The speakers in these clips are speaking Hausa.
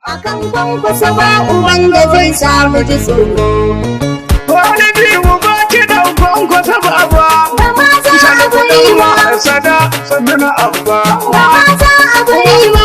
Akan Kwankwasa ba uban da zai samu ji tsoro. Wani biyu ba kiɗan Kwankwasa ba ba. Ba ma za a bari ba. Sada sannu na abba. Ba ma za a bari ba.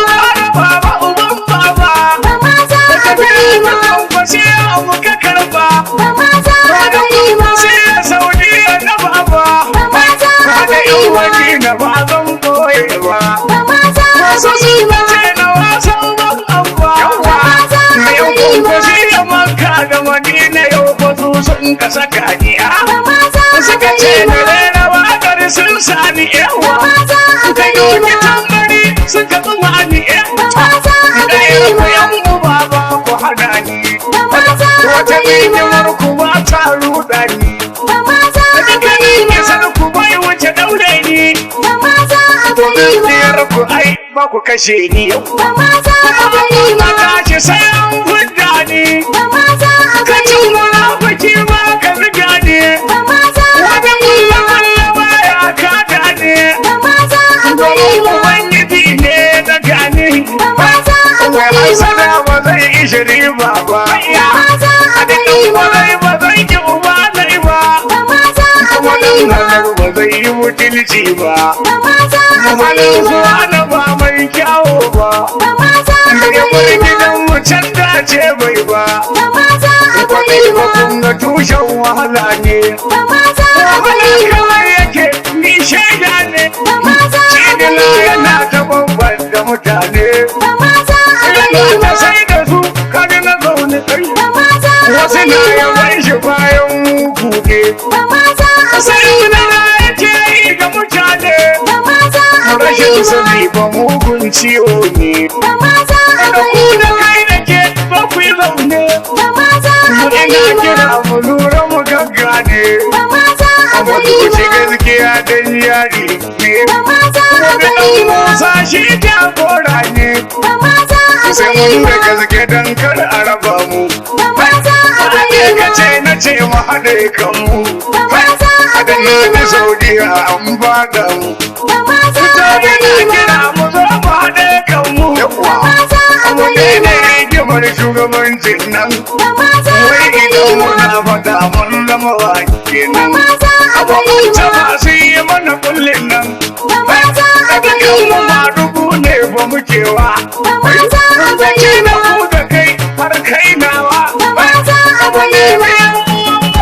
Baba uban baba. Ba ma za a bari ba. Kwankwasi abu ka karba. Ba ma za a bari ba. Sai a Saudiya na baba. Ba ma za a Hada bari yan ba. Madina ba zan koye ba. Ba ma za a bari ba. Ce na wasan ban abba. Ba ma za a Yau bari ba. Kwankwasi da Makka da Madina yau fa su sun ka saka ni a. Ba ma za a Suka ce bari na ba. rera waƙar sun sani Ba yawa. ma za a Suka bari doki ba. tambari suka tsuma ni Ba ma za a bari Ɗaya ku ba. yan uba ba ku hana ni. Ba ma za a Wata bari ba. rigimar ku ba ta ruɗa ni. Ba ma za a bari Dukkanin ba. kisar ku bai wuce ɗaure ni. Ba ma za a bari ba. Diyar ku ai ba ku kashe ni yau. Ba ma za a bari Na ba. tashi sai an fidda ni. Ba ma za a Ka bari ci ba. munafiki ba ka ziga ni. Ba ma za a Wani bari ba. kulle baya kada ni. Ba ma za a bari ba. Ubangiji ne na gani. Ba ma za a Mai bari ba. hasada ba zai ishi riba ba. Ba ma za a bari Ba ba. zai ba zai ki uba nai ba. Ba ma za a Kuma bari dan ba. halar ba zai yi mutunci ba. Ba ma za a Kuma bari ba. zuwa na ba mai kyawo ba. Ba ma za a Daga bari ba. gidan mu can dace bai ba. Ba ma za a Kwaɗai bari ba ba. kun ga tushen wahala ne. Ba ma za a Wahala bari ba. kawai yake ni shaida ne. Ba ma za a Cidila bari ba. yana ta bamban da mutane. Ba ma za a bari Yana ba. ta sai da su kaji na zaune kai. Ba ma za a Wasu bari na ba. yaban shi bayan mugu ne. Ba ma za a Sai bari ba. na yake yi ga mutane. Ba ma za a bari Rashin ba. sani ba mugun ciwo ne. Ba ma za a Da ku bari da ba. kai da ke ba ku yi zaune. Ba ma za a Mu bari ina ba. kira mu lura mu gaggane. Ba ma za a Amma bari ku ci ba. gaskiya dan yari ne. Ba ma za a Wani bari ɗan ba. Musa shi jagora ne. Ba ma za a Sai bari mun ba. da gaske dan kar a raba mu. Ba ma za a bari Haɗe ka ba. ce na ce mu haɗe kanmu. Ba ma za a Haɗe bari na ba. ji Saudiya an bada mu. Ba ma za Fito a da bari na ba. kira mu zo mu haɗe kanmu. Ba ma za a Mu bari daina ba. rigimar shugabancin nan. Ba ma za a Wai bari idan ba. muna faɗa mun zama wa Ba kenan. ma za a bari Abubuwan ba. masu yi mana kullin nan. Ba ma za a Daga bari kanmu ba. ma dubu ne ba muke wa. Ba ma za a Da bari ce na ba. ku da kai har kai nawa. Ba ma za a bari ba.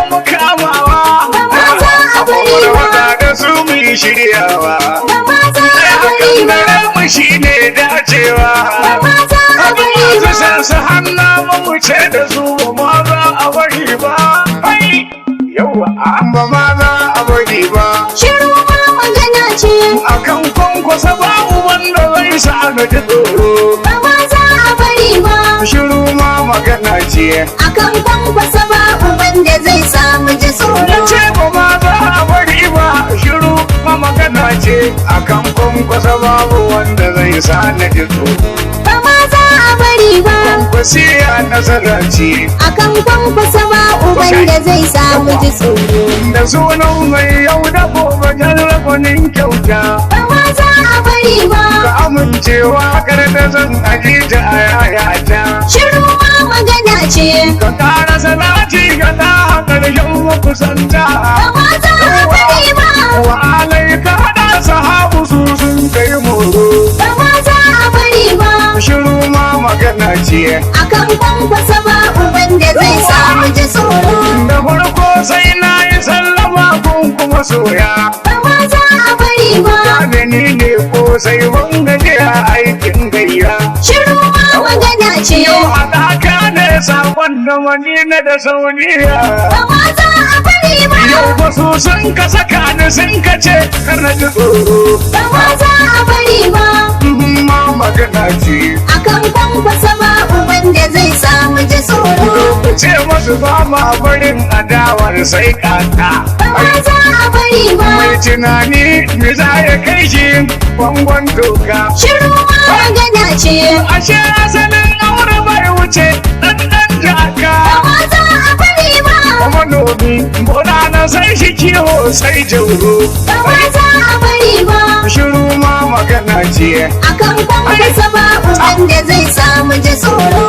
Mu kamawa. Ba ma za a bari Mu ba. da da su mu yi shiryawa. Ba ma za Ai a bari hakan ba. da mu shi ne dacewa. Ba ma za a Abin bari masu ba. san su hanna mu ce da su ba ma za a bari ba. Ai, yawa ba ma za a bari ba. Shiru ma magana ce. Akan Kwankwasa babu wanda zai sa na ji tsoro. Ba ma za a bari ba. Shiru ma magana ce. Akan Kwankwasa ba uban da zai samu ji Na tsoro. ce ba ma za a bari ba. Shiru ma magana ce. Akan Kwankwasa babu wanda zai sa na ji tsoro. Ba ma za a bari ba. Kwankwasiya nasara ce. Akan Kwankwasa ba uban da zai samu ji tsoro. Da sunan mai yau da gobe jarrabanin kyauta. Ba ma za a bari ba. Ka amincewa kar da zan aji ta a yayata. Shiru ma magana ce. Ka ƙara salati ga ɗa ƙarshen makusanta. Ba ma za a bari ba. Wa alaika haɗa sahabu su sun kai moro. Ba ma za a bari ba. Shiru ma magana ce. Akan Kwankwasa ba uban da zai samu ji tsoro. Da farko sai na yi sallama kun kuma soya. Ba ma za a bari ba. Da ni ne ko sai ban gajiya aikin gayya. Shiru ma magana ce. Yau haɗaka ne sakon da Madina da Saudiya. Ba ma za a bari ba. Yau ba su sun ka saka ni sun ka ce kar na ji tsoro. Ba ma za a bari ba. Ma magana ce. Akan Kwankwasa ba uban da zai samu ji tsoro. Ku ce masu ba ma barin adawar sai kaka. Ba ma za a bari ba. Mai tunani me za ya kai shi bangon doka. Shiru ma magana ce. Ashe asalin aure bai wuce ɗan ɗan jaka. Ba ma za a bari ba. Manomi gona na sai shi kiwo sai jauro. Ba ma za a bari ba. Shiru ma magana ce. Akan Kwankwasa ba uban da zai samu ji tsoro.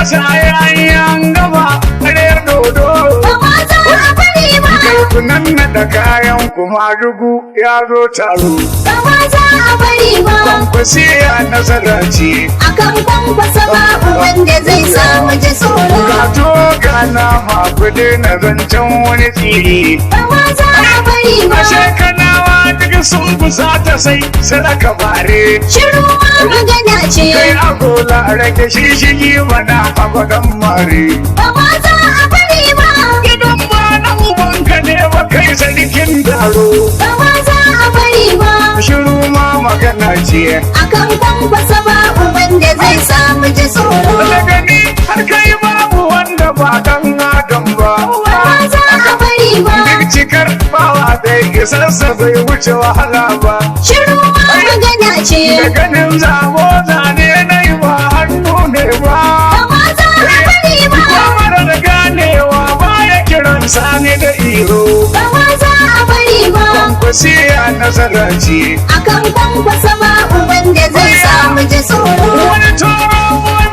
masa yayin gaba ƙaryar dodo. Ba ma za a bari ba. Kai kunan da kayan kuma dugu ya zo taro. Ba ma za a bari ba. Kwankwasiya nasara ce. Akan Kwankwasa babu wanda zai samu ji tsoro. Ga to ga nama kudi na zancen wani tsiri. Ba ma za a bari ba. Ashe kanawa duk sun fusata sai sadaka bare. Shiru ma magana ce. Kai agola rage shishigi mana a gwadon mare. Ba ma za a bari ba. Gidan ba na ubanka ne ba kai sarkin daro. Ba ma za a bari ba. Shiru ma magana ce. Akan Kwankwasa babu wanda zai samu ji tsoro. Daga ni har kai babu wanda ba dan adam ba. Ba ma za a bari ba. Duk cikar bawa dai isarsa bai wuce wahala ba. Shiru ma magana ce. Da ganin zabo zane na yi ba hannu ne ba. Ba ma za a bari ba. Ba mara da ganewa baya kiran sani da iro. Ba ma za a bari ba. Kwankwasiya nasara ce. Akan Kwankwasa babu wanda zai samu ji tsoro. Wani toro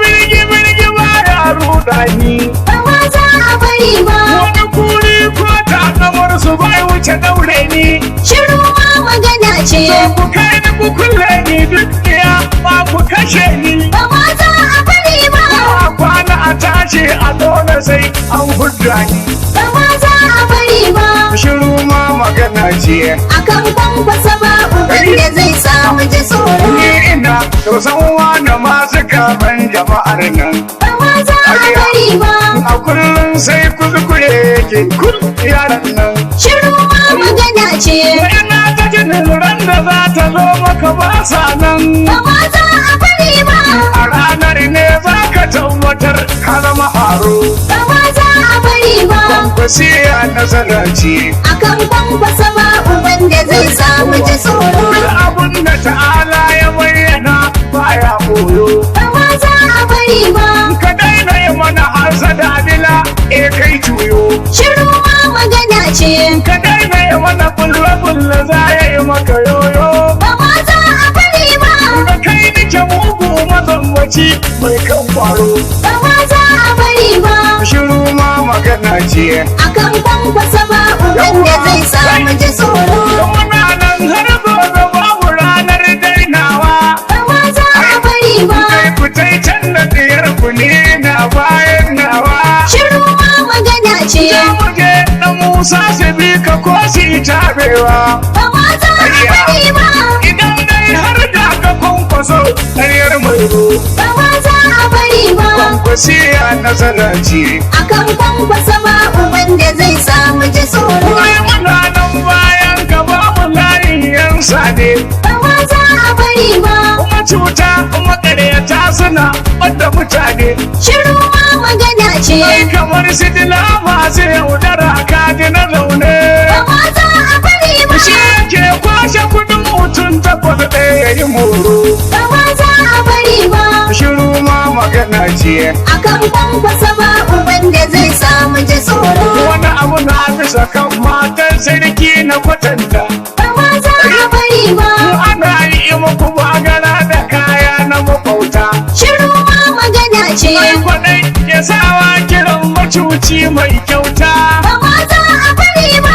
birgi birgi ba ya ruɗa ni. Ba ma za a bari ba. Wani kuri ko takamar su bai wuce daure ni. Shiru ma magana ce. Ku kai ni ku kulle ni duk iya ba ku kashe ni. Ba ma za a bari ba. A kwana a tashi a dole sai an hudda ni. Ba ma za a bari ba. Shiru ma magana ce. Akan Kwankwasa babu wanda zai samu ji tsoro. Ni ina tausan wani masu kaman jama'ar nan. Ba ma za a bari ba. A kullum sai kuskure yake kul yaran nan. Shiru ma magana ce. Ina ta jinin ran da za ta zo maka ba sa nan. Ba ma za a bari ba. A ranar ne za ka tabbatar ka zama haro. Ba ma za a bari ba. Kwankwasiya nasara ce. Akan Kwankwasa babu wanda zai samu ji tsoro. Duk abin da ta'ala ya bayyana baya koyo. Ba ma za a bari ba. Ka daina yi mana hasada bila e kai juyo. Shiru ma magana ce. Ka daina yi mana bulle-bulle za ya yi maka yoyo. Ba ma za a bari ba. Da kai nike mugu mazambaci mai kan kwaro. Ba ma za a bari ba. Shiru ma magana ce. Akan Kwankwasa babu wanda zai samu ji tsoro. Muna nan har gobe babu ranar dainawa. Ba ma za a bari ba. Kai ku tai can da diyar ku ne na bayan nawa. Shiru ma magana ce. Za mu je na Musa su bi ka ko su yi tabewa. Ba ma za a bari ba. Idan dai har da ka kwankwaso ƙaryar mai ro. Ba ma za a bari ba. Kwankwasiya nasara ce. Akan Kwankwasa babu wanda zai samu ji tsoro. Ai muna nan bayan ka babu layin yan sade. Ba ma za a bari ba. Kuma cuta kuma ƙaryata suna ɓadda mutane. Shiru ma magana ce. Ai kamar su dila masu yaudara kaji na zaune. Ba ma za a bari ba. Shi yake kwashe kudin mutum takwas ɗaya ya yi moro. Ba ma za a bari ba. Shiru ma magana ce. Akan Kwankwasa babu wanda zai samu ji tsoro. Wani abu na bisa kan matan sarki na kwatanta. Ba ma za a bari ba. Ana yi muku bagara da kaya na makwauta. Shiru ma magana ce. Mai kwaɗai ya sawa kiran macuci mai kyauta. Ba ma za a bari ba.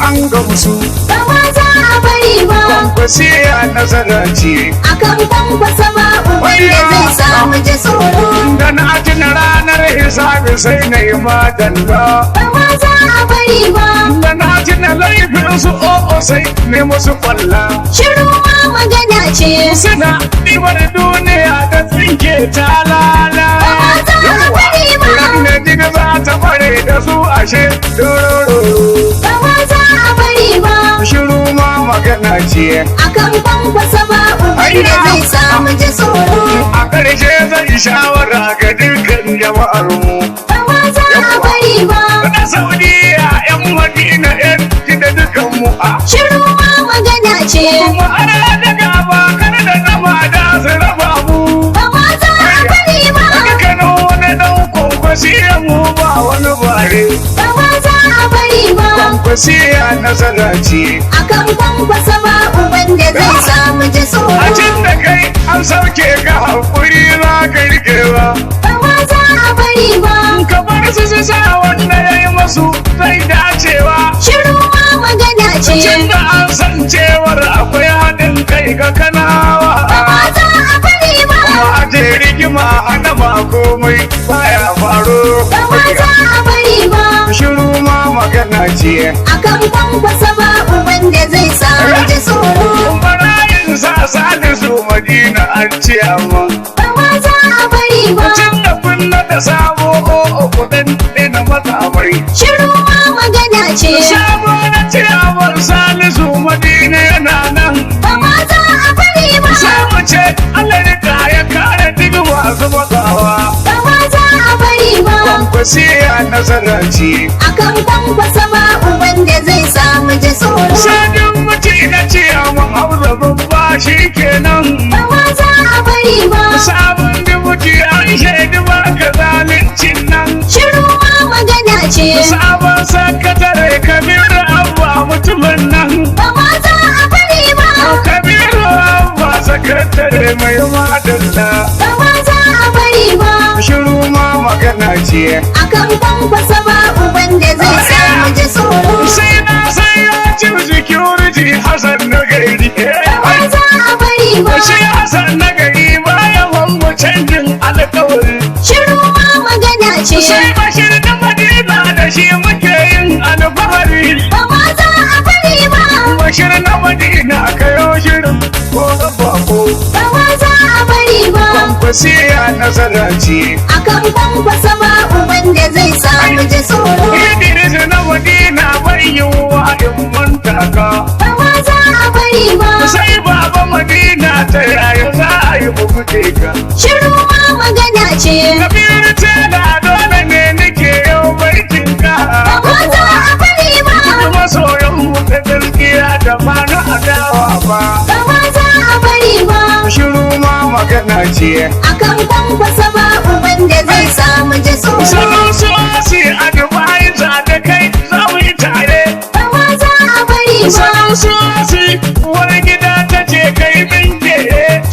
An gamsu. Ba ma za a bari ba. Kwankwasiya nasara ce. Akan Kwankwasa babu wanda zai samu ji tsoro. Da na tuna ranar hisabi sai na yi madalla. Ba ma za a bari ba. Da na tuna laifin su o'o sai ne musu kwalla. Shiru ma magana ce. Suna ɗibar duniya da tsinke ta lala. Ba ma za a bari ba. Ran da diga za ta bare da su ashe dororo. Ba ma za a bari ba. Shiru ma magana ce. Akan Kwankwasa babu wanda zai samu ji tsoro. A ƙarshe zan shawara ga dukkan jama'ar mu. Ba ma za a bari ba. Na Saudiya 'yan Madina 'yan gida dukan mu a. Shiru ma magana ce. Kuma ana da gaba kar da nama da su raba mu. Ba ma za a bari ba. Daga Kano wani ɗan kwankwasi mu ba wani bare. Ba ma za a bari ba. Kwankwasi Kwankwasiya nasara ce. Akan Kwankwasa babu wanda zai samu ji A tsoro. cin da kai an sauke ka, hakuri za ka rikewa. Ba ma za a bari ba. Ka bar su su sa wanda ya yi masu zai dacewa. Shiru ma magana ce. Cin da an san cewar akwai haɗin kai ga Kanawa. Ba ma za a bari ba. Kuma aje rigima hana ma komai baya faru. Ba ma za a bari ba. Shiru ma magana ce. Akan Kwankwasa babu wanda zai samu ji tsoro. Barayin sa Salisu Madina an ce amma. Ba ma za a bari ba. Tun da kunna da sabo o kudin ɗina matsamai. Shiru ma magana ce. Sabo na ciyawar Salisu Madina yana nan. Ba ma za a bari ba. Samu ce Allah rika ya kare duk masu matsawa. Ba ma za a bari ba. Kwankwasiya nasara ce. Akan Kwankwasa babu wanda zai samu ji tsoro. Sadin mutu na ciyawan Hausa babba shi kenan. Ba ma za a bari ba. Sabon dubuti an shaidi ba ka zaluncin nan. Shiru ma magana ce. Sabon sakatare Kabiru Abba mutumin nan. Ba ma za a bari ba. Kabiru Abba sakatare mai madalla. Ba ma za a bari ba. Shiru ma magana ce. Akan Kwankwasa babu wanda zai samu ji tsoro. Sai na sai ya ci security Hassan na gari. Ba ma za a bari ba. Shi Hassan na gari bayan wango canjin alkawari. Shiru ma magana ce. Sai Bashir na Madina da shi muke yin alfahari. Ba ma za a bari ba. Bashir na Madina kayo shirin ko bako. Ba ma za a bari ba. Kwankwasiya nasara ce. Akan Kwankwasa babu wanda zai samu ji tsoro. Idris na Madina bai yiwuwa in manta ka. Ba ma za a bari ba. Sai baba Madina ta yaya za a yi bukuce ka. Shiru ma magana ce. Kabiru tela dole ne nake yau baitin ka. Ba ma za a bari ba. Masoyan mu ta gaskiya da ba na adawa ba. Ba ma za a bari ba. Shiru ma magana ce. Akan Kwankwasa babu wanda zai samu ji tsoro. Salon su asi advisor da kai za mu yi tare. Ba ma za a bari ba. Salon su asi wani gida ta ce kai binke.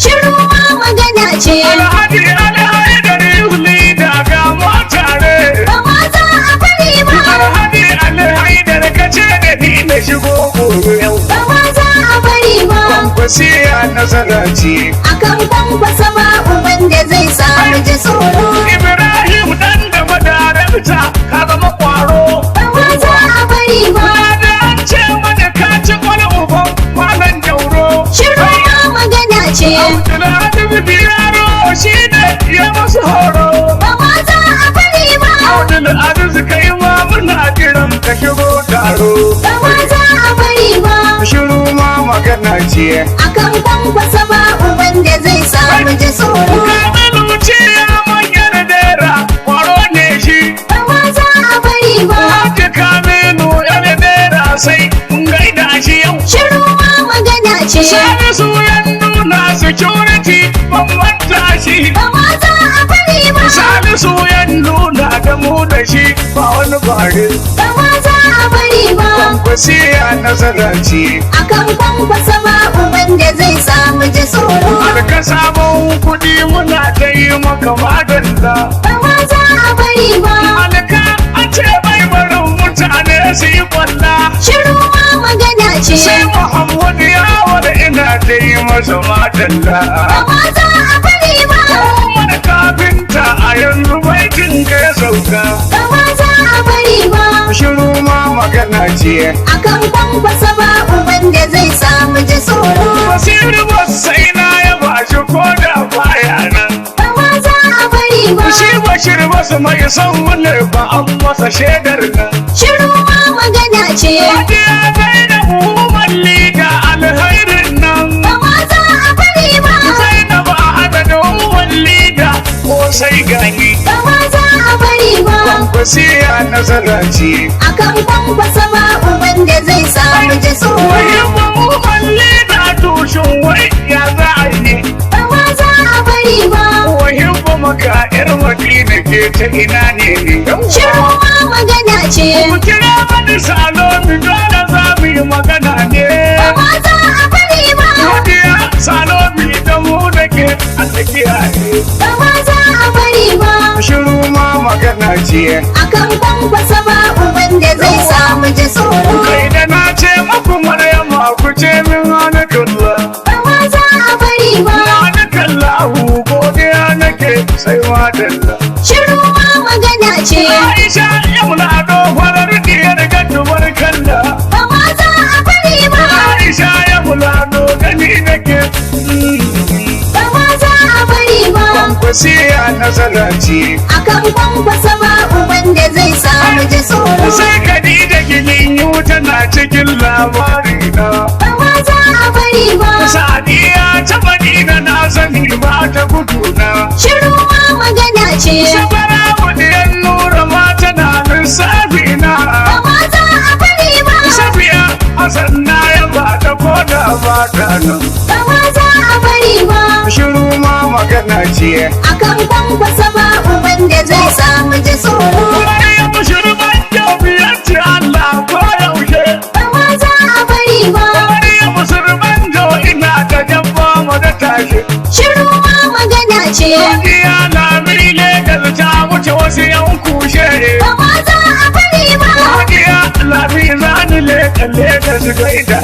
Shiru ma magana ce. Alhaji Alhaidar Yuli da ga mu tare. Ba ma za a bari ba. Alhaji Alhaidar ka ce da ni na shigo gobe yau. Ba ma za a bari ba. Kwankwasiya nasara ce. Akan Kwankwasa babu wanda zai samu ji tsoro. Ibrahim dan da madarabta ka zama kwaro. Ba ma za a bari ba. Na da an ce mana ka ci wani uban malam Jauro. Shiru ma magana ce. Abdulhalim Biyaro shi ne ya masu horo. Ba ma za a bari ba. Abdulaziz kai ma muna jiran ka shigo taro. Ba ma za a bari ba. Shiru ma magana ce. Akan Kwankwasa babu wanda zai samu ji tsoro. Kamilu ce ya manyan dera kwaro ne shi. Ba ma za a bari ba. Hajji Kamilu yan dera sai mun gaida shi yau. Shiru ma magana ce. Salisu ya nuna security ban manta shi. Ba ma za a bari ba. Salisu ya nuna da mu da shi ba wani bare. Ba ma za a bari ba. Kwankwasiya nasara ce. Akan Kwankwasa babu wanda zai samu ji tsoro. Alka sabon kuɗi muna ta yi maka madalla. Ba ma za a bari ba. Alka an ce bai barin mutane su yi kwalla. Shiru ma magana ce. Sai Muhammadu ya wada ina ta yi masa madalla. Ba ma za a bari ba. Umar kafinta a yanzu baitin ka ya sauka. Ba ma za a bari ba. Shiru ma magana ce. Akan Kwankwasa babu wanda zai samu ji tsoro. Basiru ba sai na yaba shi ko da baya nan. Ba ma za a bari ba. Shi Bashir basu mai son wani ba an masa shaidar nan. Shiru ma magana ce. Hajiya Zainab Umar Liga alkhairin nan. Ba ma za a bari ba. Zainab Ahmed Umar Liga ko sai gani. Ba ma za a bari ba. Kwankwasiya nasara ce. Akan Kwankwasa babu wanda zai samu ji tsoro. Muhimmin Umar Liga tushen wai ya za a yi. Ba ma za a bari ba. Muhimmin maka 'yar Madina. Madina ke ta ina ne ne. Shiru ma magana ce. Ku kira mani Salomi dole za mu yi magana ne. Ba ma za a bari ba. Godiya Salomi da mu da ke a tsakiya ne. Ba ma za a bari ba. Shiru ma magana ce. Akan kwankwasa ba uban da zai samu ji tsoro. Kai da na ce muku Maryama ku ce min wani kalla. Ba ma za a bari ba. Wani kalla godiya nake sai madalla. Shiru ma magana ce. Aisha yau na ado farar diyar gadduwar kalla. Ba ma za a bari ba. Aisha yau na ado gani nake. Ba ma za a bari ba. Kwankwasiya nasara ce. Akan kwankwasa ba uban da zai samu ji tsoro. Sai Khadija gigin yu tana cikin labarina. Ba ma za a bari ba. Sadiya ta Madina na sani ba ta gudu na. Shiru ma magana ce. Safara budiyan nura ma tana lissafi na. Ba ma za a bari ba. Safiya Hassan na yaba ta koda ba ta nan. Ba ma za a bari ba. Shiru ma magana ce. Akan kwankwasa ba uban da zai samu ji tsoro. Maryam shirban biyar ce Allah ko yaushe. Ba ma za a bari ba. Maryam shirban ina ta jabba mu da tashi. Shiru ma magana ce. Hajiya Lami Legas ta wuce wasu yan kushe. Ba ma za a bari ba. Hajiya Lami zani Legas Legas gaida.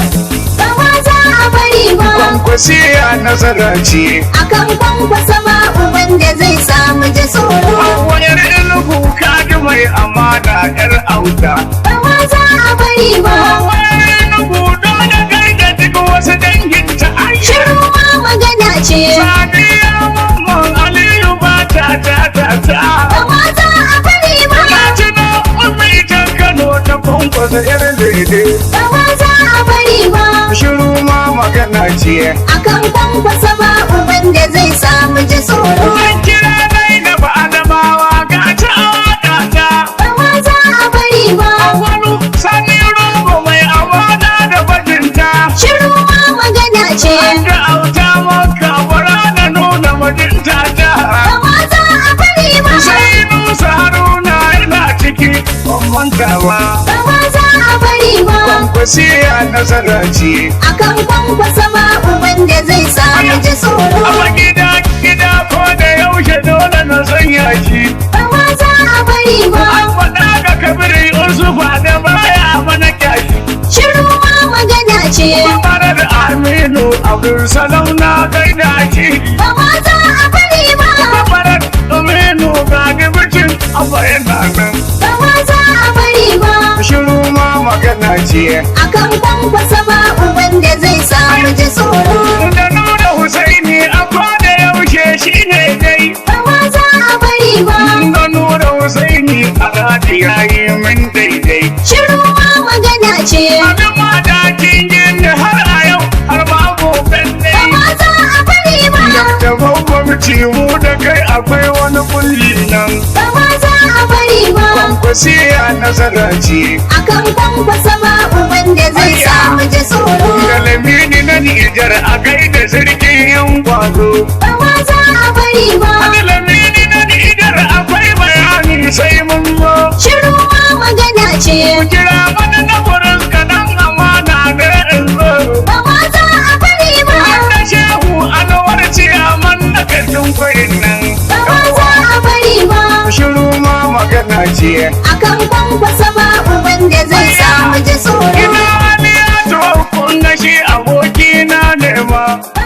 Ba ma za a bari ba. Kwankwasiya nasara ce. Akan kwankwasa ba uban da zai samu ji tsoro. Wani ilugu kaji mai amana yar auta. Ba ma za a bari ba. Wani ilugu dole gaida duk wasu dangin ta aisha. Shiru ma magana ce. Sadiya mamman Aliyu ba ta ta ta ta. Ba ma za a bari ba. Na tuno ummi ta Kano ta kwankwasa yar lede. Ba ma za a bari ba. Shiru ma magana ce. Akan kwankwasa ba uban da zai samu ji tsoro. Zan kira Zainab Adamawa ga ta awaka ta. Ba ma za a bari ba. Awwalu sani rogo mai amana da bajinta. Shiru ma magana ce. Da auta maka bara na nuna majinta ta. Ba ma za a bari ba. Sai Musa Haruna yana ciki ban manta ba. Ba ma za a bari ba. Kwankwasiya nasara ce. Akan kwankwasa ba uban da zai samu ji tsoro. Amma gida gida ko da yaushe dole na sanya shi. Ba ma za a bari ba. An faɗa ga Kabiru Yusufa da baya mana kyashi. Shiru ma magana ce. Marar Aminu Abdulsalam na gaida shi. Ba ma za a bari ba. Marar Aminu ga gibicin abba yana nan. Ba ma za a bari ba. Shiru ma magana ce. Akan kwankwasa ba uban da zai samu ji tsoro. Da Nura Husaini a koda yaushe shi ne dai. Ba ma za a bari ba. Da Nura Husaini a radi yayi min daidai. Shiru ma magana ce. Abin madakin gini har a yau har ma goben Ba dai. ma za a bari ba. Da gwamnati mu da kai akwai wani kulli nan. Ba ma za a bari ba. Kwankwasiya nasara ce. Akan kwankwasa ba uban da zai samu ji tsoro. Galamini na Nijar a gaida sarkin yan kwazo. Ba ma za a bari ba. Galamini na Nijar akwai bayani sai mun zo. Shiru ma magana ce. Kira mana na burin kaɗan amana da in zo. Ba ma za a bari ba. Da shehu alwar ciyaman na kantin kwarin nan. Ba ma za a bari ba. Shiru ma magana ce. Akan kwankwasa ba uban da zai samu ji tsoro. Ina wani ya to kun ga shi abokina ne ma. Ba